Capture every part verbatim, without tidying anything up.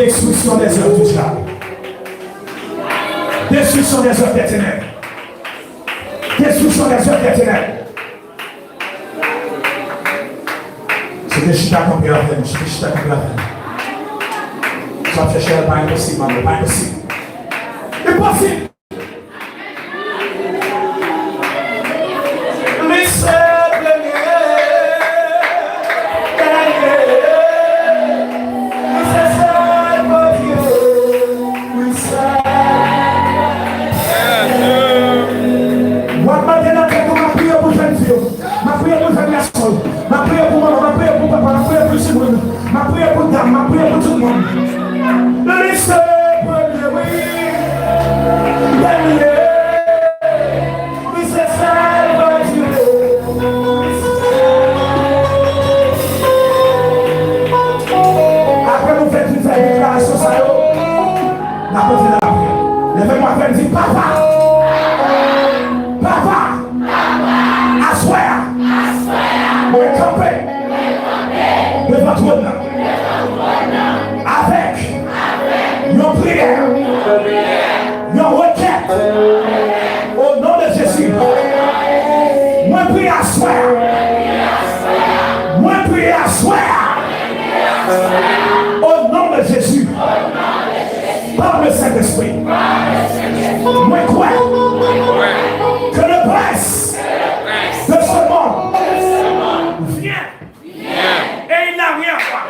Destruction des œuvres du diable. Destruction des œuvres des ténèbres. Destruction des œuvres des ténèbres. Se te chita kanpe avè m, se te chita kanpe avè m. Sa ap chèche al pa enposib, manman, pa enposib. Enposib! Li se premye, dènye, li se sèl Bondye, wi, sèl. W ap mande nan tèt ou, m ap priye pou jèn fi yo. M ap priye pou jèn gason. M ap priye pou manman, m ap priye pou papa, m ap priye pou timoun. M ap priye pou dam, m ap priye pou tout moun. Li se premye, wi. Dènye. Li se sèl Bondye. Apre nou fè tout fè deklarasyon sa yo, n ap antre nan lapriyè. Leve men w avè m, di, Papa! Papa! Aswè a, mwen kanpe devan twòn nan avèk yon priyè, yon rekèt. O non de Jezi, mwen priye aswè a. Mwen priye aswè a. O non de Jezi. Par le Saint-Esprit. Mwen kwè que le prince de ce monde vient et il n'a rien à voir.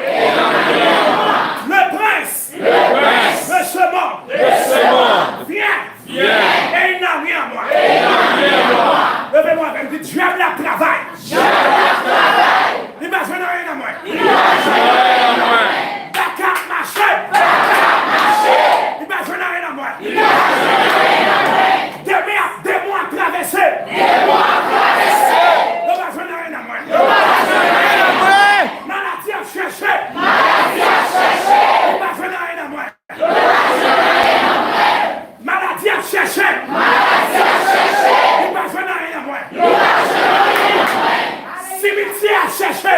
Le prince de ce monde vient et il n'a rien à voir. Leve men w avè m, di, dyab la ap travay. Li pa jwenn anyen nan mwen. Li pa jwenn anyen nan mwen. Baka ap mache. Baka ap mache. Li pa jwenn anyen nan mwen. Li pa jwenn anyen nan mwen. Demon ap, demon ap travèse. Demon ap travèse. Yo pa jwenn anyen nan mwen. Yo pa jwenn anyen nan mwen. Maladi ap chèche. Maladi ap chèche. Li pa jwenn anyen nan mwen. Maladi ap chèche. Li pa jwenn anyen nan mwen. Simityè ap chèche.